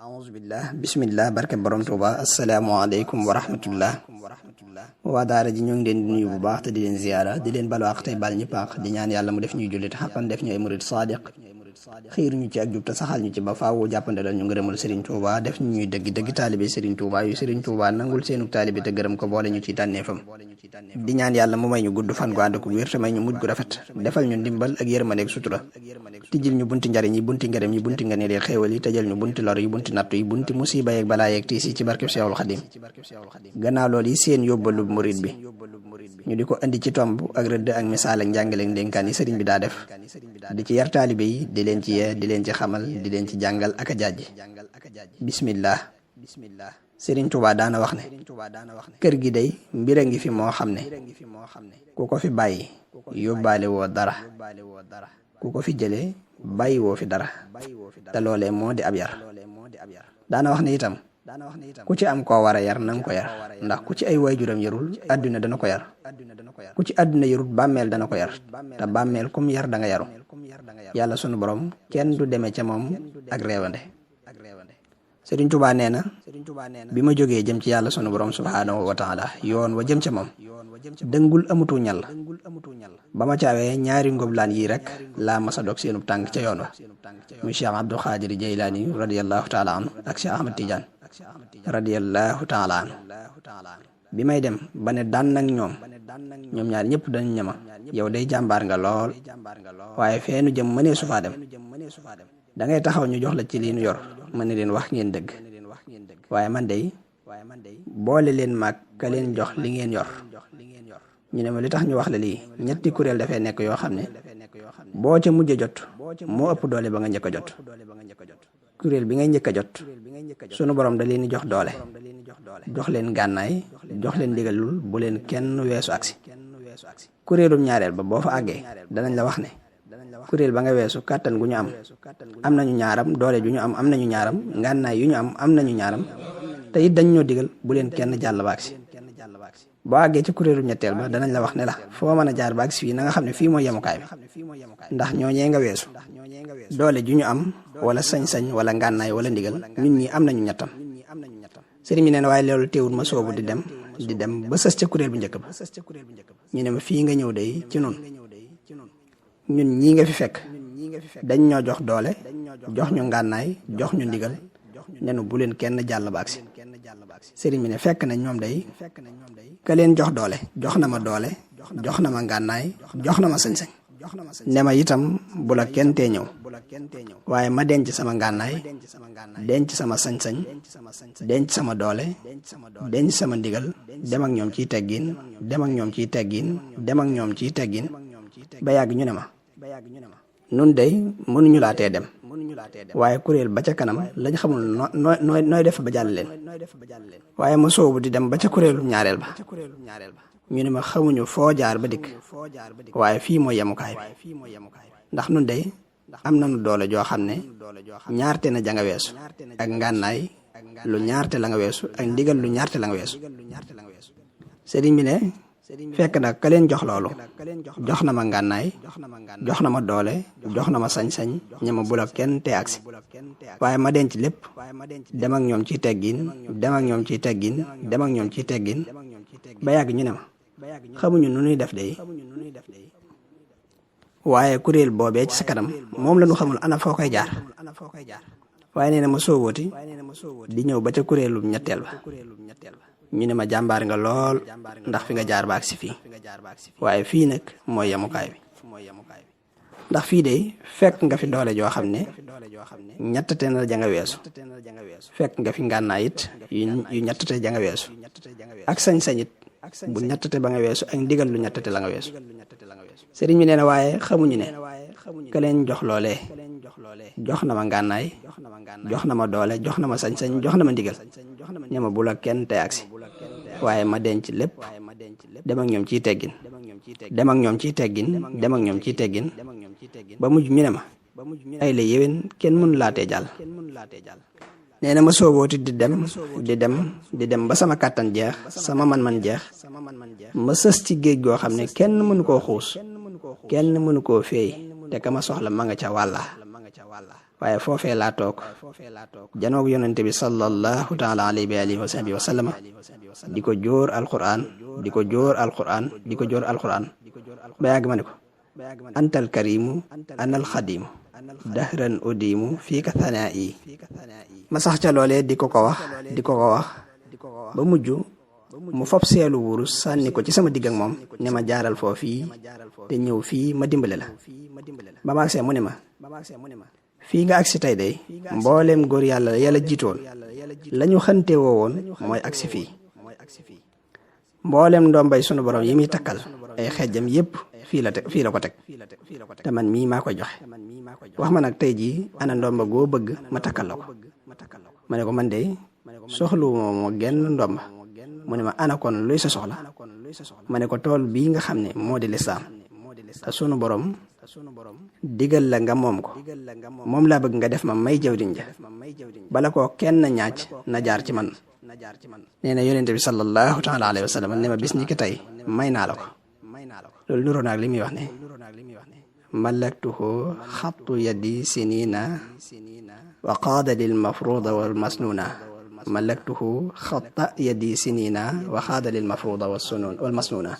aousubillah bismillah barke borom Tuuba asalaamaaleykum wa rahmatullah waa daara ji ñoo ngi leen di nuyu bu baax te di leen ziyaara di leen balu àq tey bal ñi paax di ñaan yàlla mu def ñuy jullit xaqan def ñu ay murid saadiq xiir ñu ci ak jub te saxal ñu ci ba faawu jàppandalal ñu ngërëmul Serigne Touba def ñu ñuy dëgg taalibe Serigne Touba yu Serigne Touba nangul seenug taalibe te gërëm ko boole ñu ci tànneefam di ñaan yàlla mu may ñu gudd fan gu ànd ko wér te may ñu mujj gu rafet defal ñu ndimbal ak yërmandeeg sutura tijjil ñu bunti njariñ yi bunti ngërëm yi bunti nga nelee xéewal yi tëjal ñu bunti lor yi bunti nattu yi bunti musiba yeeg balaa yeeg tiis yi ci barkeb Seexul Xadim gannaaw loolu yi seen yóbbalub murid bi ñu di ko indi ci tomb ak rëdd ak misaal ak njàngale ak ndénkaan yi sëriñ bi daa def di ci yar taalibe yi di leen ci yee di leen ci xamal di leen ci jàngal ak a jàjji bismillah sëriñ Tuubaa daana wax ne kër gi day mbir a ngi fi moo xam ne ku ko fi bàyyi yóbbaale woo dara ku ko fi jëlee bàyyi woo fi dara te loolee moo di ab yar daana wax ne itam ku ci am koo war a yar nanga ko yar ndax ku ci ay waajuram yarul àdduna dana ko yar ku ci àdduna yarul bàmmeel dana ko yar te bàmmeel kum yar da nga yaru yàlla sunu borom kenn du demee ca moom ak réewande Sëriñ Tuubaa nee na bi ma jógee jëm ci yàlla sunu borom subhaanahu wa taala yoon wa jëm ca moom dëngul amutu ñal ba ma caawee ñaari ngoblaan yii rek laa masa dog seenub tànk ca yoon wa muy Cheikh Abdul Xaadir Jaylaani radiyallahu taala anhu ak Cheikh Ahmad Tidiane radiyallahu taala anhu bi may dem ba ne daan nag ñoom ñaar ñëpp dañu ñama yow day jàmbaar nga lool waaye feenu jëm mënee su faa dem da ngay taxaw ñu jox la ci lii nu yor ma ne leen wax ngeen dëgg waaye man day boole leen maag ka leen jox li ngeen yor ñu ne ma li tax ñu wax la lii ñetti kuréel dafay nekk yoo xam ne boo ca mujj jot moo ëpp doole ba nga njëkk a jot kuréel bi ngay njëkk a jot sunu borom da leen di jox doole jox leen gànnaay jox leen digalul bu leen kenn weesu agsi kuréelum ñaareel ba boo fa àggee danañ la wax ne kuréel ba nga weesu kàttan gu ñu am nañu ñaaram doole ju ñu am nañu ñaaram ngànnaay yu ñu am nañu ñaaram te it dañ ñoo digal bu leen kenn jàll ba agsi boo àggee ci kuréelu ñetteel ba danañ la wax ne la foo mën a jaar ba agsi fii na nga xam ne fii mooy yemukaay bi ndax ñooñee nga weesu doole ju ñu am wala sañ-sañ wala ngànnaay wala ndigal ñun ñi am nañu ñettam sëriñ bi nee na waaye loolu teewul ma soobu di dem ba sës ca kuréel bu njëkk ba ñu ne ma fii nga ñëw day ci ñun ñii nga fi fekk dañ ñoo jox doole jox ñu ngànnaay jox ñu ndigal nenu bu leen kenn jàll ba agsi sëriñ bi ne fekk na ñoom day ka leen jox doole jox na ma doole jox na ma ngànnaay jox na ma sañ-sañ ne ma itam bu la kenn tee ñëw waaye ma denc sama ngànnaay denc sama sañ-sañ denc sama doole denc sama ndigal dem ak ñoom ciy teggin dem ak ñoom ciy teggin dem ak ñoom ciy teggin ba yàgg ñu ne ma nun day mënuñu laa tee dem waaye kuréel ba ca kanam lañ xamul nooy def ba jàll leen waaye ma soobu di dem ba ca kuréelu ñaareel ba ñu ne ma xamuñu foo jaar ba dikk waaye fii mooy yemukaay bi ndax nun day am nañu doole joo xam ne ñaarte na ja nga weesu ak ngànnaay lu ñaarte la nga weesu ak ndigal lu ñaarte la nga weesu sëriñ bi ne fekk nag ka leen jox loolu jox na ma ngànnaay jox na ma doole jox na ma sañ-sañ ñama bu la kenn te agsi waaye ma denc lépp dem ak ñoom ciy teggin dem ak ñoom ciy teggin dem ak ñoom ciy teggin ba yàgg ñu ne ma xamuñu nu ñuy def day waaye kuréel boobee ci sa kanam moom la ñu xamul ana foo koy jaar waaye nee na ma soobooti di ñëw ba ca kuréelu ñetteel ba ñu ne ma jàmbaar nga lool ndax fi nga jaar ba agsi fii waaye fii nag mooy yemukaay bi ndax fii de fekk nga fi doole joo xam ne ñettate na ja nga weesu fekk nga fi ngànnaay it yu ñettate ja nga weesu ak sañ-sañ it bu ñettate ba nga weesu ak ndigal lu ñettate la nga weesu sëriñ bi nee na waaye xamuñu ne ka leen jox loolee jox na ma ngànnaay jox na ma doole jox na ma sañ-sañ jox na ma ndigal ne ma bu la kenn te agsi waaye ma denc lépp dem ak ñoom ciy teggin dem ak ñoom ciy teggin dem ak ñoom ciy teggin ba mujj ñu ne ma ay la yéwén kenn mënu laatee jàll nee na ma soobooti di dem ba sama kàttan jeex sama man-man jeex ma sës ci géej goo xam ne kenn mënu koo xuus kenn mënu koo féey te ka ma soxla ma nga ca wàlla waaye foofee laa toog janoog yonente bi sallallahu taala alayhi wa alihi wa sahbihi wa sallama di ko jóor alquran di ko jóor alquran di ko jóor alquran ba yàgg ma ne ko antal karimu anal xadimu dahran udimu fii ka thanaa'i ma sax ca loolee di ko wax ba mujj mu fob seelu wurus sànni ko ci sama digg ak moom ne ma jaaral foofii te ñëw fii ma dimbale la ba ma agsee mu ne ma fii nga agsi tey day mbooleem góor yàlla jiitoon la ñu xante woo woon mooy agsi fii mbooleem ndombay sunu borom yi muy takkal ay xejjam yépp fii la ko teg te man mii maa koy joxe wax ma nag tey jii ana ndomba goo bëgg ma takkal la ko ma ne ko man de soxluwuma moo genn ndomba mu ne ma ana kon luy sa soxla ma ne ko tool bii nga xam ne moo di lislaam te sunu borom digal la nga moom ko moom laa bëgg nga def ma may jawriñ ja bala koo kenn ñaaj na jaar ci man nee na yonente bi sallallahu taala alayhi wa sallam ne ma bis ni ki tey may naa la ko loolu nuroo naag li muy wax ne malaktuhu xattu yadi sinina wa qaada lil mafruda wal masnuna malaktuhu xatta yadi sinina wa qaada lil mafruda wal masnuna